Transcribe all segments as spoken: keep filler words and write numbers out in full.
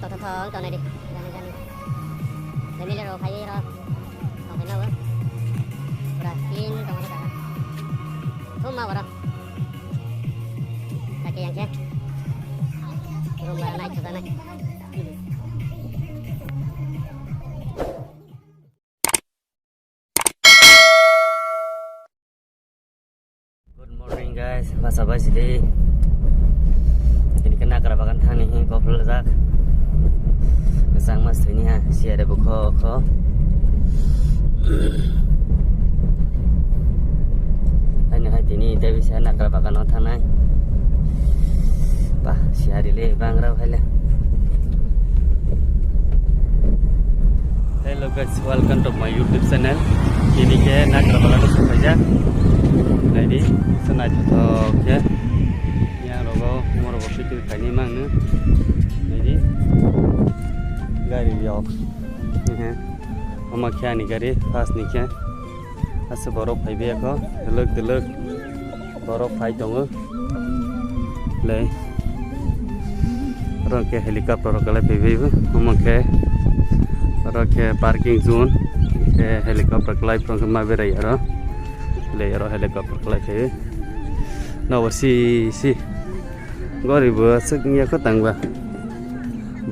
Tongthok tong tongnai di, jani jani. Family rok phaiwi rw tongphai ma bo. Pura clean tongo jaga. Thum ma borok. Kake yang khe. Room bara nai, khaja nai. Good morning guys, basa bai sidi. Ini kena kera bagan thani hi koplajak. Kesang mas ini ha, siare bukho kho. Ini hai tini tei bisa nakra bagan o thanai. Bah, siari le bangra hai le. Hello guys, welcome to my YouTube channel. Ini ke nakra bagan o sokhaijak. Naidi, so naithothok khe. Yang rogo, umor rogo, pitu kaini mangno. Naidi, gari yok. Omo khe ani gari, first ni khe. Asa borok phai biyakho, twlwk twlwk borok phai tongo. Le, oro khe helicopter rok kwlai phai bai bo. Omo khe, oro khe parking zone, khe helicopter kwlai phano ma berai aro. Le, oro helicopter kwlai phai. Nogo si si. Gori bo aswk wngya kho tangba.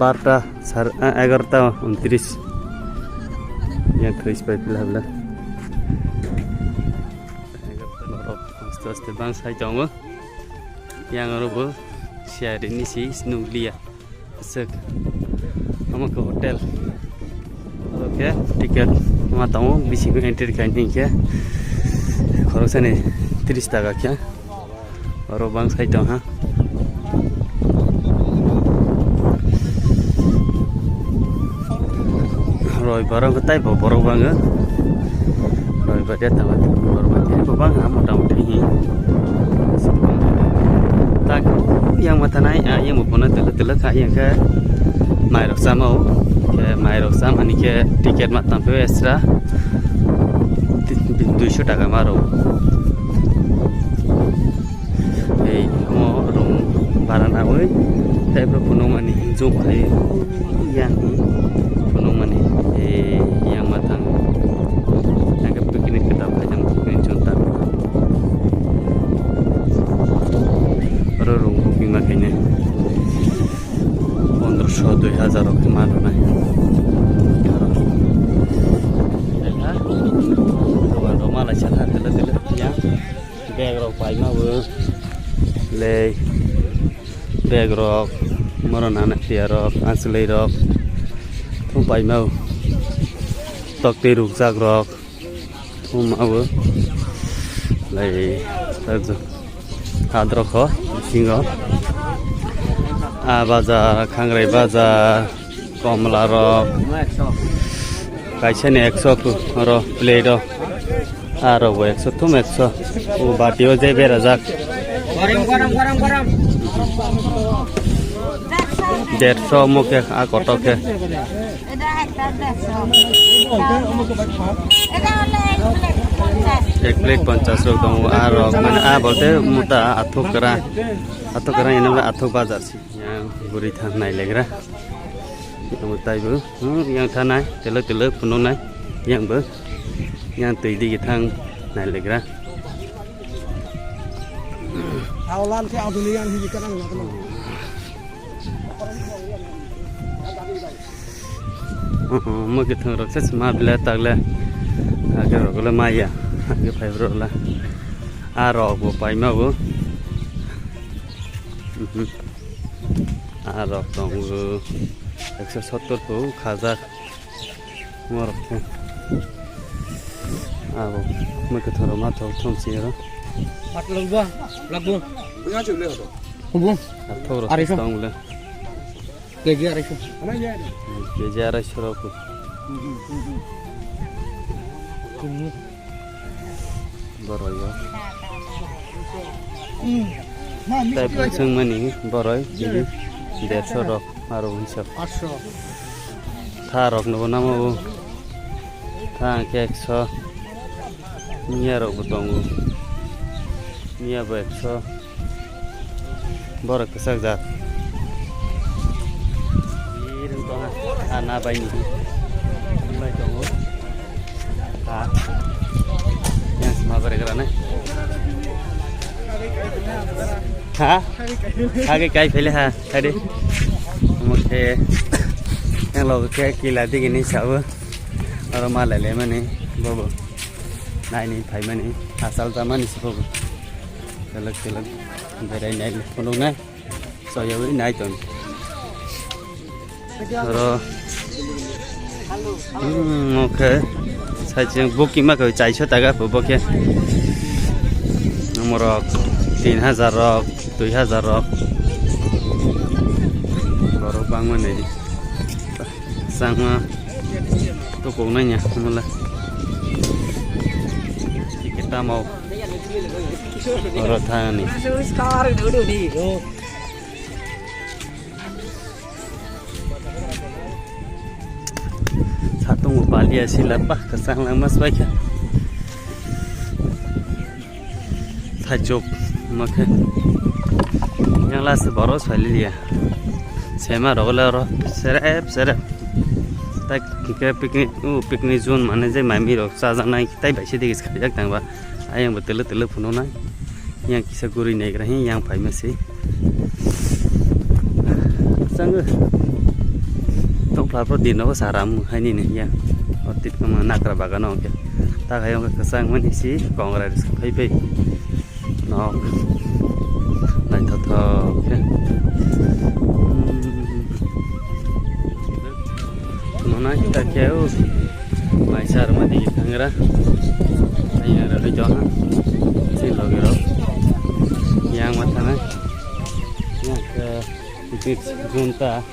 Barta sar, ah, egarta untris. Yang tris pai pila habla. Egarta norok aste aste bang sai tongo. Yang oro bo siari ni si nukliya. Aswk. Omo khe hotel. Oke, ticket ma tongo, bisingo entry khaini hinkhe khoroksani tris taka khe. Oro bang sai tong ha. Roi borok tei bo borok bango. Roi ba de tama borok ba tei bo bang ha mota moti hi. Tak yang mata nai, ah, yang bo pono tele tele kha yang khe mai rok sama o. Khe mai rok sama ni khe ticket ma tang pe extra. Duiso taka ma rok. Ei, omo room bara nangwi, tei bro phunukmani hinjwk hai yang phunukmani, ei, yang mathang. Yang picnic kita khaijang picnic junta. Oro room booking ma khainai. Pondroso, dui hazar rok ma rwnai. Aro. Lekha. Dogan rok ma lai sa tha tele tele yang. Bag rok paima bo. Lei. Bag rok. Moro nana tiya rok, anslei rok. Thum paima bo. Tok tei rukjak rok. Thum abo. Lei. Hadrok ho. Bisingo. A bajar, khangrai bajar. Komla rok kaisa ni ekso oro plate o. Aro bo ekso thum ekso. O bati o je berajak. Derso mo khe a kotor khe. Ek plate ponchas rok tongo a rok mane a bolte mota athok kwrang athok kwrang eno athok bajar si. Yang bwrwi thang nailegra. Yang taibo, hmm, yang thanai, tele tele phunuknai, yang bo, yang twi digi thang nailegra. Aolan khe ang tuli yang hiji kanang na tamo. Mo khe thang rok se ma bile tagle. Age rok le maya, age phai rok la. A rok bo paima bo. Mhm. A rok tongo ekso sottor to khajak. Morok khe. Abo mui kwtharo ma thok thom si oro. Patlok bo, lak bo. Hubung. A thok rok Arai so. Tong le. K G arai so. K G arai so rok. Boroi o. Tei phung chwng mani boroi bini derso rok aro hisab. Tha rok no bo namo bo. Tha hwnkhe ekso. Miya rok bo tongo. Miya bo ekso. Borok kwchak jak. Na bai ni. Bai tongo. Ha. Yang sama bare gara nai. Ha? Age kai phele ha. Ade. Omo khe. Yang logo khe kila digi ni sabu. Aro ma lai lai mani bobo. Nai ni phai mani. Asal ta mani si bobo. Telak telak. Berai nai. Kono nai. Soyawi nai ton. Oro. Hmm, okay. Sai cheng booking ma koi chaiso taga po boke. Nomorok tin hajar rok, dui hajar rok. Borok bangma nei. Sangma to kok nai nya mala. Ticket tamo. Oro thani. Satung bo balia sila pa kwchang langma swbaikha. Thaichuk makhe. Yang last boro swaliya. Sema rogole oro serep serep. Tak ke picnic, u picnic zone mane je mami rok chajaknai tai bai se digi khaijak tangba. Ayang bo tele tele phunuknai. Yang kisa guri naigra hi yang phaima se. Chango. Tong phlapro din nogo saram haini ni ya. O tip kama nakra bagano ke. Ta khayo ke kwchang mani si congress phai phai. Nok. Naithothok ke. Hmm. Nona kita keu. Mai sar ma digi thangra. Yang ra doi jona. Si logi ro. Yang ma thana. Yang ke bit junta.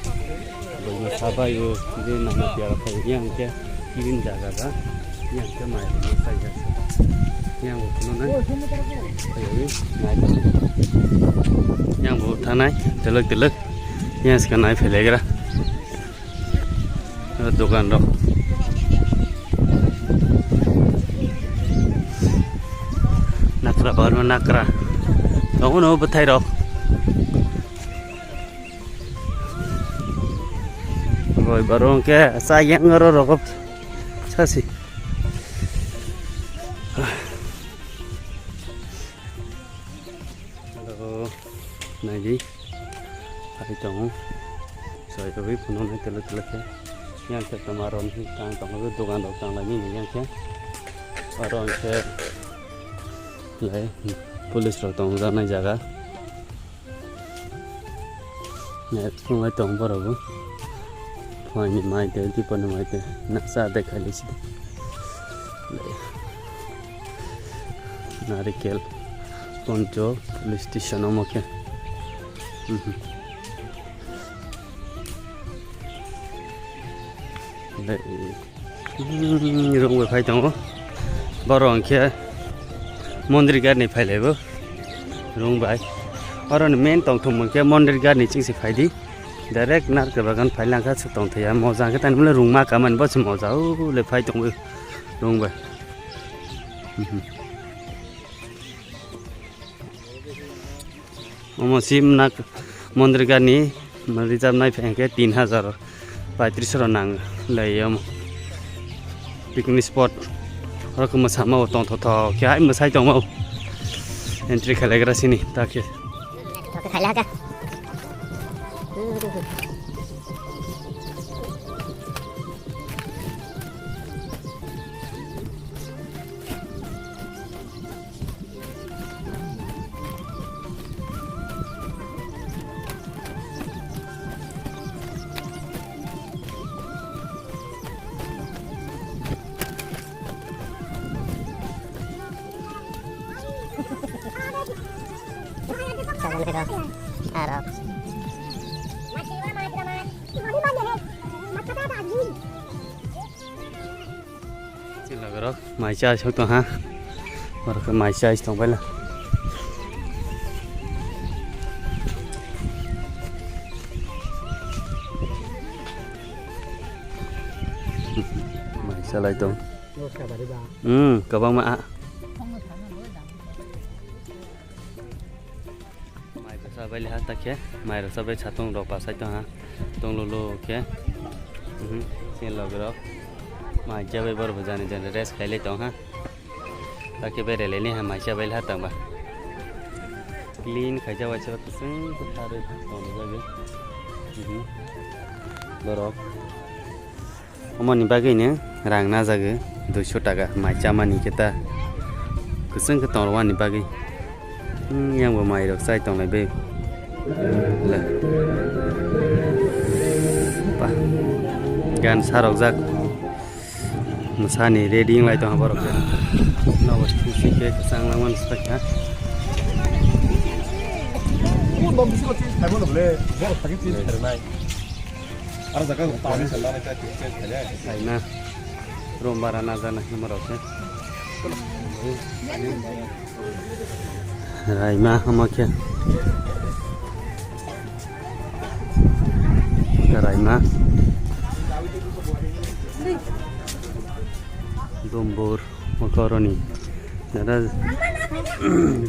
Boi ma sabai o. Di nama tiara phai yang ke. Kirin jaga ga. Yang ke mai ma sai ga. Yang o nona. Ayo, nai. Yang bo thanai. Telek telek. Yang sekarang nai phelegra. Dogan rok. Nakra barno nakra. Tongo no bwthai rok. Boi barong ke sa yang ro rok sasi. Hello, naidi, hai tongo, soi rwi phunuknai tele tele khe, yang khe toma ron hi tang tongo, dogan rok tang lai nini yang khe, oro khe lai police rok tong jaknai jaga. Nai phunuknai tong borok bo. Phunaini mai tei, dipor ni mai tei. Naksa de khailai si. Narikel Poncho police station omo khe. Mhm. Rung bai phai tongo. Borok hwnkhe Mondir gate ni phai laibo. Rung bai. Oro ni main tongthok hwnkhe Mondir gate ni chingsi phai di. Direct Narke Bagan phai lang kha se tongthai ya. Moja hwnkhe tani mole rung ma kamani bo se moja. O le phai tongo. Rung bai. Mhm. Omo si mnak Mondir gate ni reserve nai phai hwnkhe tin hajar paitris rok nang lai omo picnic spot. Oro khe mwsama o tongthok thok khe hai mwsai tongma o entry khlaigra sini ta khe. Sagan khe to. Aro. Chwla borok mai cha sok tong ha. Borok khe mai cha tong bai la. Mai cha lai tong. Hmm, kwbangma a. Mai rok chabai le ha ta khe, mai rok chabai satung rok pasai tong ha, tong lolo khe. Mhm. Chini logorok mai chabai borok bo jani jani rest khailai tong ha. Takhe berele ni ha mai chabai ha tangba. Clean khaijak waisa kwchwng khe tharwi tongni bagwi. Mhm. Borok. Omoni bagwino rang najago duiso taka mai chamani khe ta kwchwng khe tongrwani bagwi. Hmm, yang bo mai rok chai tonglai bai. Le. Pa. Gan sarok jak. Mwsani ready wng lai tong borok khe. Nobo sisi khe kwchang langmani swkha. Aro jaga ko pani salna nai ta change kare. Kaina. Room bara na jana himorok khe. Raima hama khe. Raima. Dombor. Mokoroni. Dada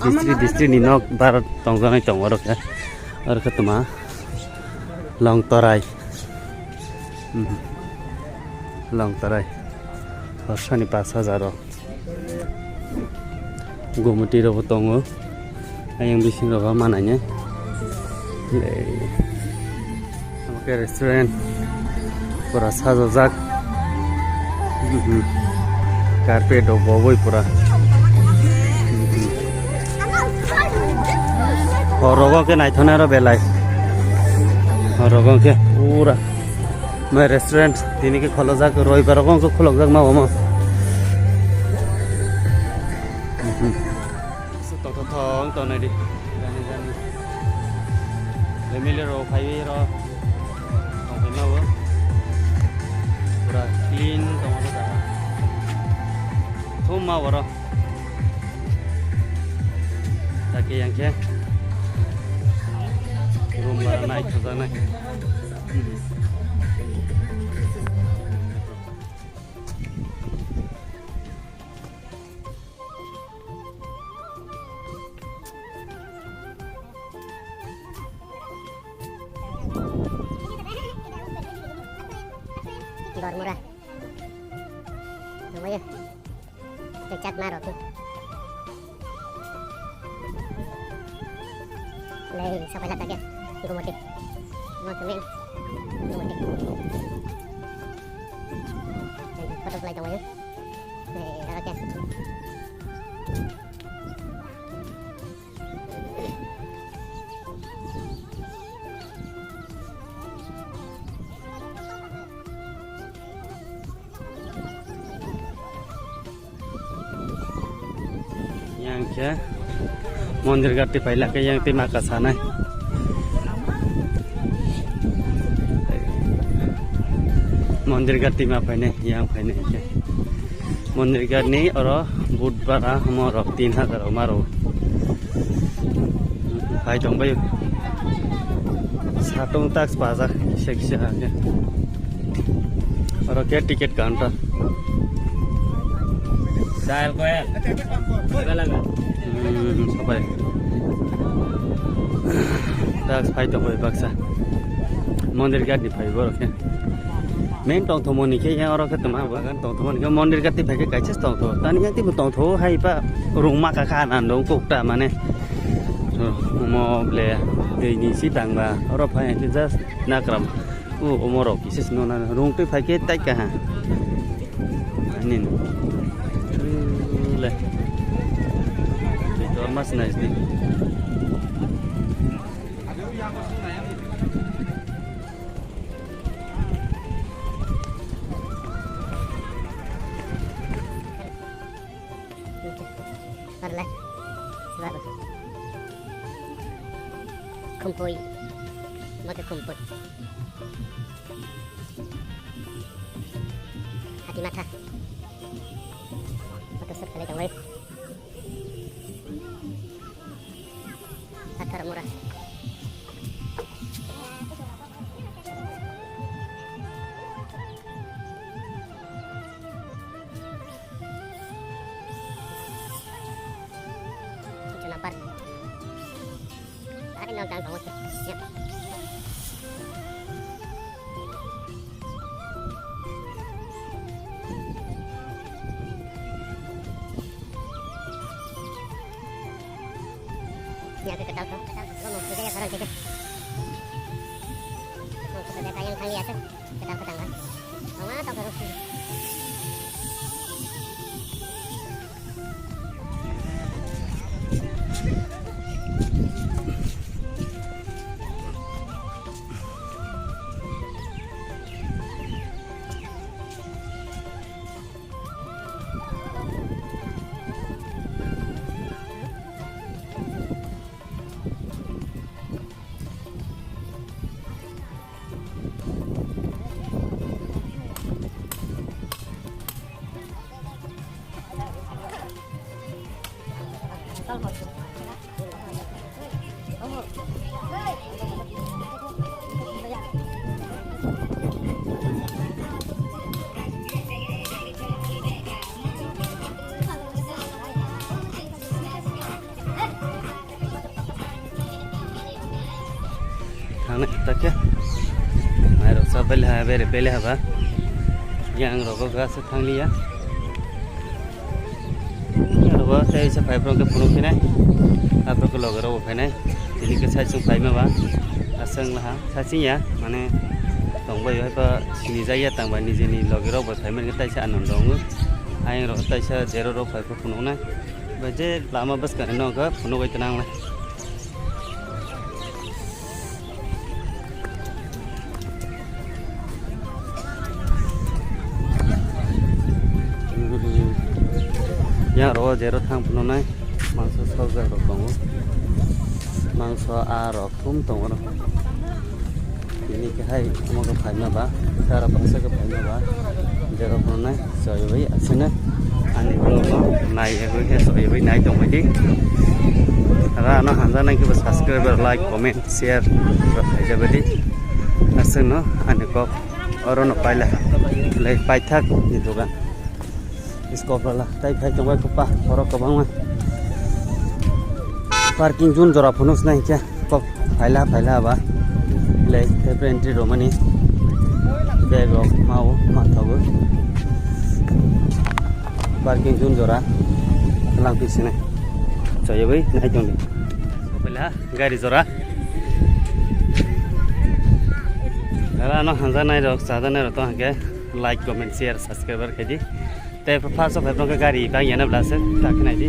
distri distri ni nok bar tongjanai tong oro khe. Oro khe tuma. Long torai. Mhm. Long torai. Horsani pas hajar o. Gomoti rok bo tongo. Ayang bising rok manai ne. Oke, restaurant. Pura sajajak. Mhm. Carpet rok boboi pura. Mhm. Horogo ke naithona ro belai. Horogo ke pura. Mai restaurant tini ke kholojak, roibar rok wngkha kholojak ma omo. Mhm. Tongthok thong tongnai di. Jani jani. Family rok phaiwi rok tongphai ma o. Pura clean tongo jaga. Thum ma oro. Takhe yang khe. Room bara nai, thojaknai. Gormura. Nungguya. Kecap marok. Lei, sampai lata ke. Gumoti. Mau temen. Gumoti. Photo flight dong ya. Lei, oke. Yang khe mondir gati paila khe yang twi maka sanai. Mondir gati ma painai, yang painai khe. Mondir gate ni oro Budhbar a omo rok tin hajar o maro. Pai tong bai. Satung tax pajak kisa kisa hake. Oro ke ticket counter. Dial ko ya. Galaga. Hmm, sabai. Tax pai tong bai baksa. Mondir gate ni pai borok khe. Main tongthomoni khe yang oro khe tongma bagan tongthomoni khe mondir gati phai khe kaisa tongtho. Tani yang timo tongtho hai ba rungma kha kha nan dong kokta mane. Omo ble tei ni si tangba oro phai khe just nakram. O omo rok kisa sino na rung twi phai khe tai kaha. Ani le. Tei to mas nai sini. Parla. Sebab. Kumpoi. Maka kumpoi. Hati mata. Mata sir kali tawai. Pathar mura. Itu nampak. Hari nang tang kamu. Ya. Yang ke ketal tu, ketal tu, mau kerja ya, sekarang kerja. Mau kerja, kayang kali ya, tu. Ketal, ketal, kan? Mama, tak perlu. Thangna tak khe. Mai rok sa bele ha, bere bele ha ba. Yang rogo ga se thang liya. Rogo tei se phai phai khe phunuk khe nai. Aphuru khe loge rogo phai nai. Tini khe sai chung phai ma ba. Aswng laha. Saching ya, mane tongbai hai pa sini jaya tangbai nijeni loge rok bai phai mani taisa anando wngo. Ayang rok taisa zero rok phai phunuk nai. Bai je lama bwskang no khe phunuk bai twnang lai. Yang rok zero thang phunuk nai. Mangso sojak rok tongo. Mangso a rok thum tongo. Tini khe hai omo khe phaima ba, sara baksa khe phaima ba, jerok rwnai soywi aswkno ani vlog no nai, ebo khe soywi nai tongbai di. Aro ano hamjaknai khe bo subscribe, like, comment, share rok khaijak bai di. Aswkno ani kok oro no paila, lai paithak ni dogan. Scope rwla tei phai tongbai khe pa borok kwbangma. Parking zone jora phunuk swnai hinkhe kok phaila phaila ba le tei entry rwmani bag rok mao manthogo. Parking zone jora langphi swnai choyogwi nai tongdi. Phaila gari jora. Aro ano hamjaknai rok chajaknai rok tong hinkhe like, comment, share, subscribe khaidi. Tei first of all, gari bang yana bla se, ta khe nai di.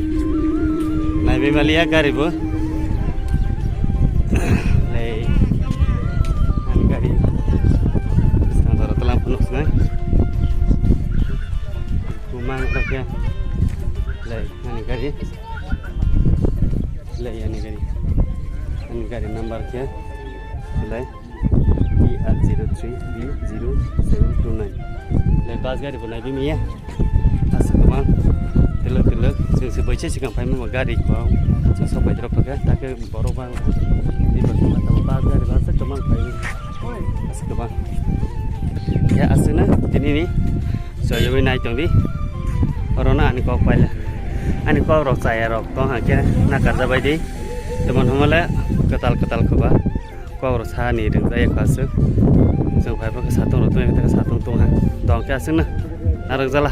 Nai be maliya gari bo. Lei. Ani gari. Sang doro tlang phunuk sinai. Kumang ta khe. Lei, ani gari. Lei, ani gari. Ani gari number khe. Lei. T R zero three B zero seven two nine. Le bus gari bo nai bimiya. Aswk kwbang. Twlwk twlwk. Chwng se boise sikang phaima bo gari kwbang. Chwng sok bai drop khe. Ta khe borok bang. Bus gari bus kwbang phai. Aswk kwbang. Ya aswk na tini ni. Soywi nai tong di. Oro na ani kok paila. Ani kok rok chaya rok tong ha khe na karja bai di. Temon hamale kwtal kwtal khoba. Kok rok sa ni ring jaya kha aswk. Chwng phai phai khe satung rok tong khe satung tong ha. Tong khe aswk na. Narwk jala.